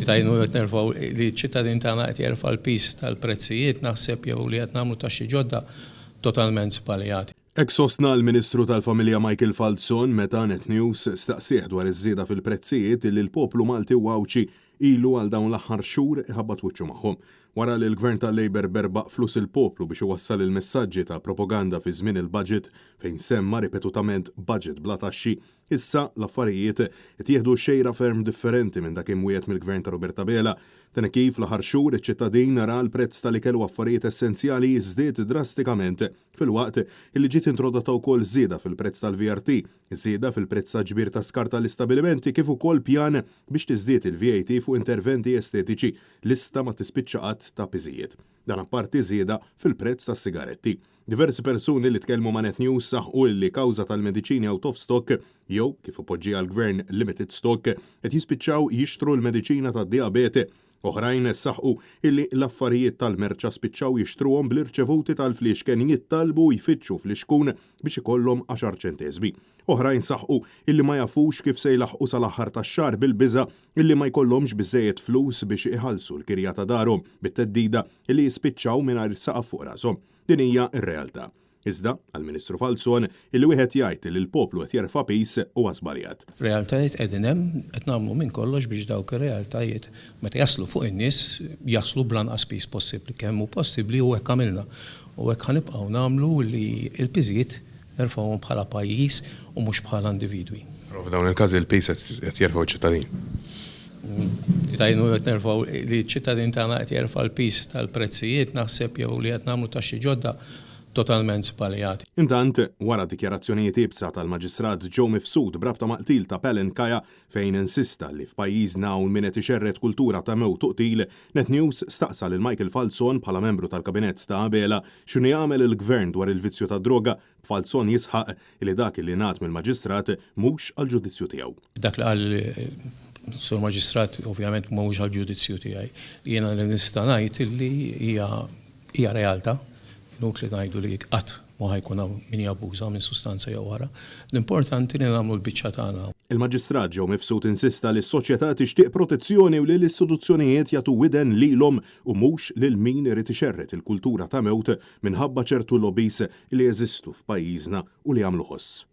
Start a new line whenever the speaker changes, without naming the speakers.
Tajnu qed nerfgħu li ċ-ċittadin tagħna qed jerfa' l-piż tal-prezzijiet naħseb jew li qed nagħmlu taxxi ġodda totalment żbaljati.
Hekk sostna l-Ministru tal-Familja Michael Falzon meta Net News staqsieh dwar iż-żieda fil-prezzijiet li l-poplu Malti u Għawdxi ilu għal dawn l-aħħar xhur iħabbat wiċċu magħhom. Wara li l-Gvern tal-Labour berbaq flus il-poplu biex iwassal il-messaġġi ta' propaganda fi żmien il-budget fejn semma ripetutament budget bla taxxi, issa l-affarijiet qed jieħdu xejra ferm differenti minn dak imwiegħed mill-Gvern ta' Robert Abela. Dan hekk kif l-aħħar xhur iċ-ċittadin ra l-prezz tal-ikel u affarijiet essenzjali jiżdied drastikament Filwaqt li ġiet introdotta wkoll żieda fil-prezz tal-VRT, żieda fil-prezz ta' ġbir ta' skart tal-istabilimenti kif ukoll pjan biex tiżdied il-VAT fuq interventi estetiċi, lista ma tispiċċa qatt ta' piżijiet. Dan apparti żieda fil-prezz tas-sigaretti. Diversi persuni li tkellmu ma' Net News saħqu li kawża tal-mediċini out of stock jew, kif ipoġġiha l-Gvern, limited stock, qed jispiċċaw jixtru l-mediċina tad-dijabete Oħrajn saħqu illi l-affarijiet tal-merċa spiċċaw jixtruhom bl-irċevuti tal-fliexken jittalbu u jfittxu flixkun biex ikollhom għaxar ċenteżmi. Oħrajn saħqu illi ma jafux kif se jlaħħqu sal-aħħar tax-xahar bil-biża' illi ma jkollhomx biżżejjed flus biex iħallsu l-kirja ta' darhom bit-theddida illi jispiċċaw mingħajr saqaf fuq rashom. Din hija r-realtà. Iżda, għall-Ministru Falzon, illi wieħed jgħid li l-poplu qed jerfa' piż huwa żbaljat.
Realtajiet qegħdin hemm, qed nagħmlu minn kollox biex dawk ir-realtajiet meta jaslu fuq in-nies jaslu bl-anqas piż possibbli, kemm hu possibbli u hekk għamilna. U hekk ħa nibqgħu nagħmlu li l-piżijiet nerfgħuhom bħala pajjiż u mhux bħala individwi.
Però f'dawn il-każi l-piż qed jerfgħu ċ-ċittadin.
Tajnu qed nerfgħu li ċ-ċittadin tagħna qed jerfa' l-piż tal-prezzijiet naħseb jew li qed nagħmlu taxxi ġodda totalment żbaljati.
Intant, wara dikjarazzjonijiet iebsa tal-Maġistrat Joe Mifsud b'rabta mal-qtil ta' Pelin Kaya fejn insista li f'pajjiżna hawn min qed ixerred kultura ta' mewt u qtil, Net News staqsa lil Michael Falzon bħala membru tal-Kabinett ta' Abela x'inhu jagħmel il-Gvern dwar il-vizzju tad-droga, b'Falzon jisħaq li dak li ngħad mill-Maġistrat mhux għall-ġudizzju tiegħu.
Dak li qal Sur Maġistrat ovvjament mhux għall-ġudizzju tiegħi. Jiena li nista' ngħid illi hija Hija realtà, inutli ngħidu li qatt mhu ħa jkun hawn min jabbuża minn sustanza jew oħra. L-importanti li nagħmlu l-biċċa tagħna.
Il-Maġistrat Joe Mifsud insista li s-soċjetà tixtieq protezzjoni u li l-istituzzjonijiet jagħtu widen lilhom u mhux lil min irid ixerred il-kultura ta' mewt minħabba ċertu lobbies li jeżistu f'pajjiżna u li jagħmlu ħoss.